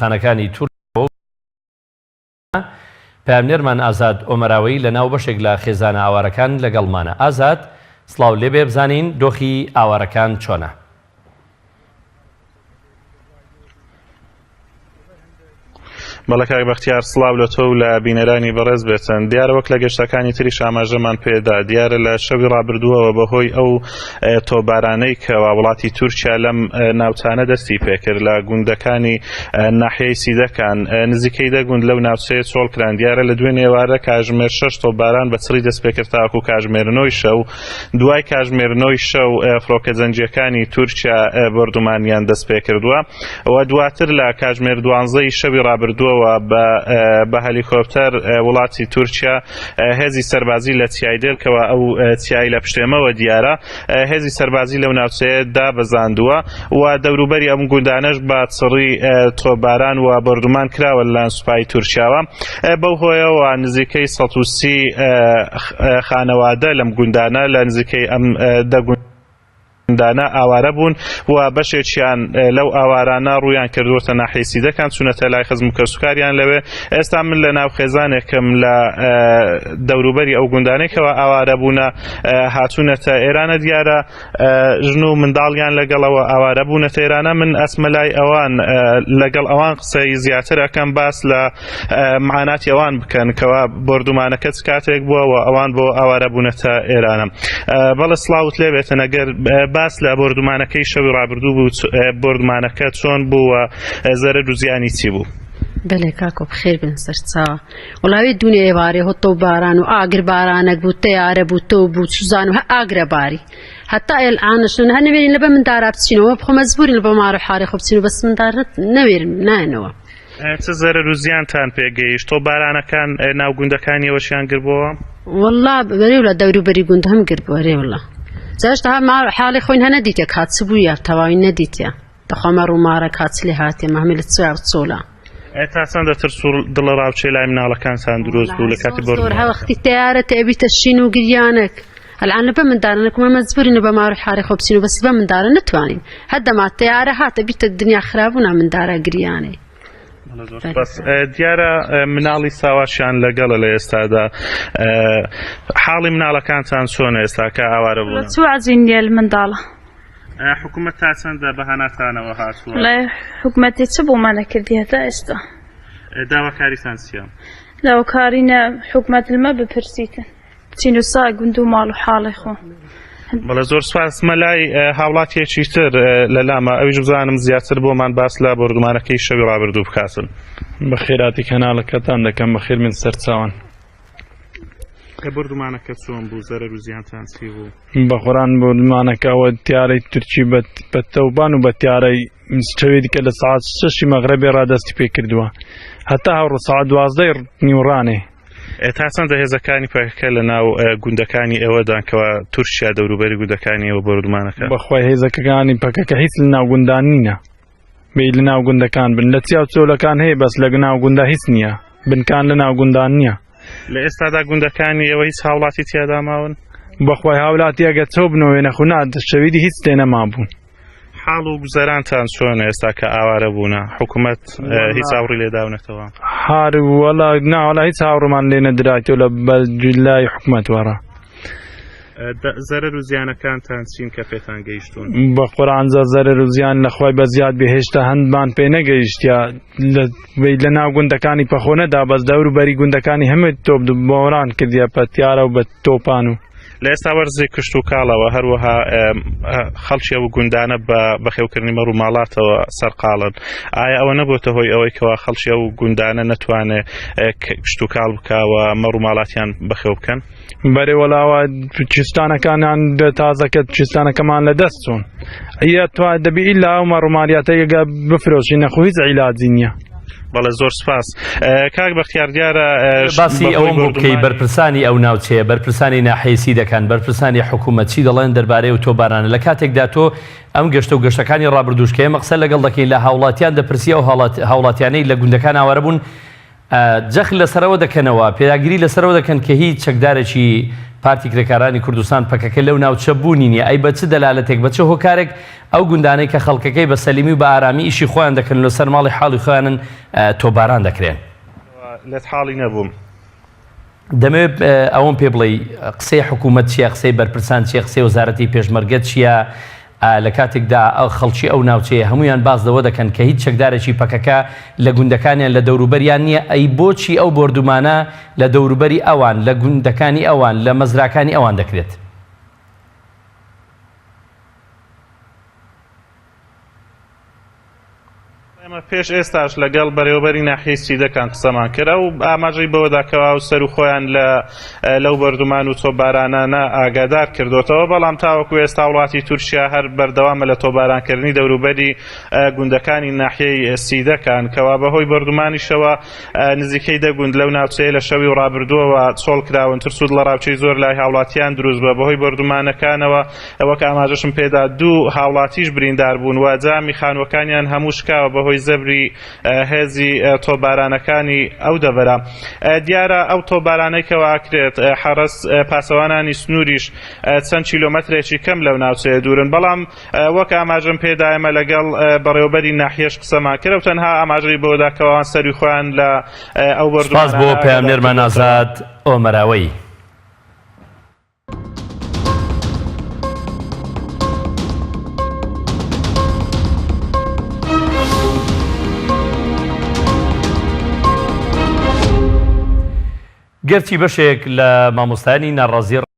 خانەکانی تورکیاوە و پەیامنێرمان ئازاد ئۆمەراوەیی لە ناو بەشێک لە خێزانە ئاوارەکان لەگەڵمانە. ئازاد سڵاو لێبێ بزانین دۆخی ئاوارەکان چۆنە؟ بەڵێ کاک بەختیار سڵاو لە تۆ و لە بینەرانی بەڕێز بێتن دیارە وەک لە گەشتەکانی تریش ئاماژەمان پێدا دیارە لە شەوی ڕابردووەوە بەهۆی ئەو تۆبارانەی کەوا وڵاتی تورکیا لەم ناوچانە دەستی پێکرد لە گوندەکانی ناحیەی سیدەکان نزیکەی دە گوند لەو ناوچەیە چۆڵ کران دیارە لە دوێنێ ئێوارە کاژمێر شەش تۆپباران بە چڕی دەست پێکرد تاکو کاژمێر نۆی شەو دوای کاژمێر نۆی شەو فڕۆکە جەنگییەکانی تورکیا بۆردومانیان دەست پێکردووە و دواتر لە کاژمێر دوانزەی شەوی ڕابردووەوە بە هەلیکۆپتەر وڵاتی تورکیا هێزی سەربازی لە چیای دێلکەوە ئەو چیای لە پشتێمەوە دیارە هێزی سەربازی لەو ناوچەیە دابەزاندووە و دەوروبەری ئەم گوندانەش بە چڕی تۆپباران و بۆردومان کراوە لەلایەن سوپای تورکیاوە بەو هۆیەوە نزیکەی 130 خانەوادە لەم گوندانە لە نزیکەی ئەم دە گوندانە ئاوارە بوون و بەشێکیان لەو ئاوارانە ڕوویان کردووەتە ناحیەی سیدەکان چوونەتە لای خزم و کەسوکاریان لەوێ ئێستا من لە ناو خێزانێکم لە دەوروبەری ئەو گوندانەی کەوا ئاوارە بوونە هاتوونەتە ئێرانە دیارە ژن و منداڵیان لەگەڵەوە ئاوارە بوونەتە ئێرانە من ئەسمە لای ئەوان لەگەڵ ئەوان قسەی زیاتر ئەەکەم باس لە معاناتی ئەوان بکەن کەوا بۆردومانەکە چ کاتێک بووە و ئەوان بۆ ئاوارە بوونەتە ئێرانە بەڵێ سڵاوت لێبێتن ئەگەر باس لە بۆردومانەکەی شەوی ڕابردوو بوو بۆردومانەکە چۆن بوو و زەرەر و زیانی چی بوو؟ بەلێ کاکۆ بخێر بن سەرچاوە وڵاوی دوونێ ئێوارێ هۆ تۆ باران و ئاگر بارانەک بوو تەیارە بوو تۆ بوو چزان و هە ئاگرە باری هەتا ئێل ئانشن هە نەوێرین لەبە مندارا بچینەوە بخۆ مەجبورین لەبە مار و حارێ خۆ بچین و بەس مندار نەوێرن نایەنەوە. چ زەرەر و زیانتان پێ گەیشت؟ تۆ بارانەکان ناو گوندەکانی ئێوەشیان گربۆوە؟ وەڵا بەرێ ولا دەوروبەری گوند هەم گربووە رێ وەڵا جاشت ها مار حاڵی خۆین هە نەدیتە کات چ بوویە تەواوی نەدیتە دەخوا مەڕ و مارە کات چ لێ هاتێ مەهمە لە چیا و چۆلا. تا چەندە ترس و دڵەڕاوکێ لای مناڵەکانتان دروست بوو لە کاتی زۆر زۆر هەوەختی تەیارە تەبیتە شین و گریانەک الان لە بە مندارە نەکومە مەجبورین بە مار و حارێ خۆ بچین و بەس بە مندارە نتوانین هەردەما تەیارە هاتە بیتە دنیا خرابوو مندارە گریانێ بەس دیارە مناڵی ساواشیان لەگەڵە لە ئێستادا حاڵی مناڵەکانتان چۆنە ئێستا کە ئاوارە بوون چ عزین نییە منداڵە حکوومەت تا چەندە بە هاناتانەوە هاتووە حکوومەتی چ بۆمان نەکردی هەتا ئێستا داواکاریتان چییە؟ داواکارینە حکومەت لەمە بپرسیتن چین و سا گوند و ماڵ و حاڵی خۆ. بەڵێ زۆر سوپاس مەلای هاوڵاتیەکی تر لە لامە ئەویش بزانم زیاتر بۆمان باس لە بۆردومانەکەی شەوی ڕابردوو بکاتن. بەخێراتی کەناڵەکەتان دەکەم بەخێر بێن سەرچاوان. ئێ بۆردومانەکە چۆن بوو زەرەر و زیانتان چی بوو؟ بەخۆران بۆردومانەکە ئەوە تیارەی تورکی بە تەوبان و بە تیارەی چەوی دیکە لە سەعات شەشی مەغرەبێ ڕا دەستی پێ کردووە هەتا هەوڕ سەعات دوازدەی نیوڕانێ. تا چەندە هێزەکانی پەکەکە لە ناو گوندەکانی ئێوەدان کەوا تورکیا دەوروبەری گوندەکانی ئێوە بۆردومانەکە؟ بەخوای هێزەکەکانی پەکەکە هیچ لە ناو گوندان نینە بێ لە ناو گوندەکان بن لە چیا و چۆلەکان هەیە بەس لە ناو گوندا هیچ نییە بنکان لە ناو گوندان نییە. لە ئێستادا گوندەکانی ئێوە هیچ هاوڵاتی تیادا ماون؟ بەخوای هاولاتی ئەگەر چۆ بنەوە نەخو نا شەویدی هیچ تێ نەمابوون. حاڵ و گوزەرانتان چۆنە ئێستا کە ئاوارە بوونە حکوومەت هیچ ئاوڕی لێ داونەتەوە؟ هار وەڵا نا وەڵا هیچ ئاوڕمان لێ نەدرایتەوە لە بەلای حکوومەت وەڕا. زەرەر و زیانەکانتان چین کە پێتان گەیشتوون؟ بە قورئان جا زەرەر و زیان لە خوای بە زیاد بێ هێشتا هەندمان پێ نەگەیشتیا لە ناو گوندەکانی پەخۆنەدا بەس دەور و بەری گوندەکانی هەموو تۆپ بۆران کردیە بە تیارە و بە تۆپان و لە ئێستا وەرزی کشت و کاڵەوە هەروەها خەڵکی ئەو گوندانە بە بەخێوکردنی مەڕ و ماڵاتەوە سەرقاڵن ئایا ئەوە نەبووتە هۆی ئەوەی کەوا خەڵکی ئەو گوندانە نەتوانێ کشت و کاڵ بکاوە مەڕ و ماڵاتیان بەخێو بکەن؟ بەرێ وەلاوە کوێستانەکانیان تازەکە کوێستانەکەمان لە دەست چوون ئیە تو دەبی ئیلا ئەو مەڕوماریاتەیەگە بفرۆشی نەخۆ هیچ عیلاجی نییە. بەڵێ زۆر سپاس کاک بەختیار دیارە باسی ئەوەم بۆ بکەی بەرپرسانی ئەو ناوچەیە بەرپرسانی ناحیەی سیدەکان بەرپرسانی حکوومەت چی دەڵێن دەربارەی ئەو تۆپبارانە لە کاتێکدا تۆ ئەم گەشتە و گەشتەکانی ڕابردووش کە ئێمە قسە لەگەڵ دەکەین لە هاوڵاتیان دەپرسی ئەو هاوڵاتیانەی لە گوندەکان ئاوارە بوون. جەخت لەسەرەوە دەکەنەوە، پێداگری لەسەرەوە دەکەن کە هیچ چەکدارێکی پارتی کرێکارانی کوردستان پەکەکە لەو ناوچە بوونی نییە، ئەی بە چ دەلالەتێک، بە چ هۆکارێک ئەو گوندانەی کە خەڵکەکەی بە سەلیمی و بە ئارامی ئیشی خۆیان دەکەن و لەسەر ماڵی حاڵی خۆیانن تۆپباران دەکرێن؟ لێت حاڵی نەبووم. دەمەوێت ئەوەم پێ بڵێی قسەی حکوومەت چییە، قسەی بەرپرسان چییە، قسەی وەزارەتی پێشمەرگە چییە، لە کاتێکدا خەڵکی ئەو ناوچەیە هەموویان باس لەوە دەکەن کە هیچ چەکدارێکی پەکەکە لە گوندەکانیان لە دەوروبەریان نییە، ئەی بۆچی ئەو بۆردومانە لە دەوروبەری ئەوان، لە گوندەکانی ئەوان، لە مەزراکانی ئەوان دەکرێت؟ ئێمە پێش ئێستاش لەگەڵ بەرێوەبەری ناحیەی سیدەکان قسەمان کرد ئەو ئاماژەی بەوەدا کەوا و سەر و خۆیان لە لەو بەردومان و تۆپبارانانە ئاگادار کردوتەوە بەڵام تاوەکو ئێستا وڵاتی تورکیا هەر بەردەوامە لە تۆپبارانکردنی دەوروبەری گوندەکانی ناحیەی سیدەکان کەوا بەهۆی بەردومانیشەوە نزیکەی دە گوند لەو ناوچەیە لە شەوی ڕابردووەوە چۆڵ کراون ترس و دڵەڕاوکێی زۆر لای هاوڵاتیان دروست بە بەهۆی بۆردومانەکانەوە وەک ئاماژەشم پێدا دوو هاوڵاتیش بریندار بوون و جامی خانووەکانیان هەموو شکاوە بەهۆی زەبری هێزی تۆپبارانەکانی ئەو دەڤەرە. دیارە ئەو تۆپبارانەی کەوا ئەکرێت حەرەس پاسەوانانی سنووریش چەند کیلۆمەترێکی کەم لەو ناوچەیە دوورن بەڵام وەک ئاماژەم پێدا ئێمە لەگەڵ بەڕێوەبەری ناحیەش قسەمان کرد و تەنها ئاماژەی بەوەدا کەوان سەروی خۆیان لە ئەو سپاس بۆردومانانە بۆ ئاگادار پەیامنێرمان کردۆتەوە. ئازاد ئۆمەراوەیی. گەرچی بەشێک لە مامۆستایانی ناڕازی.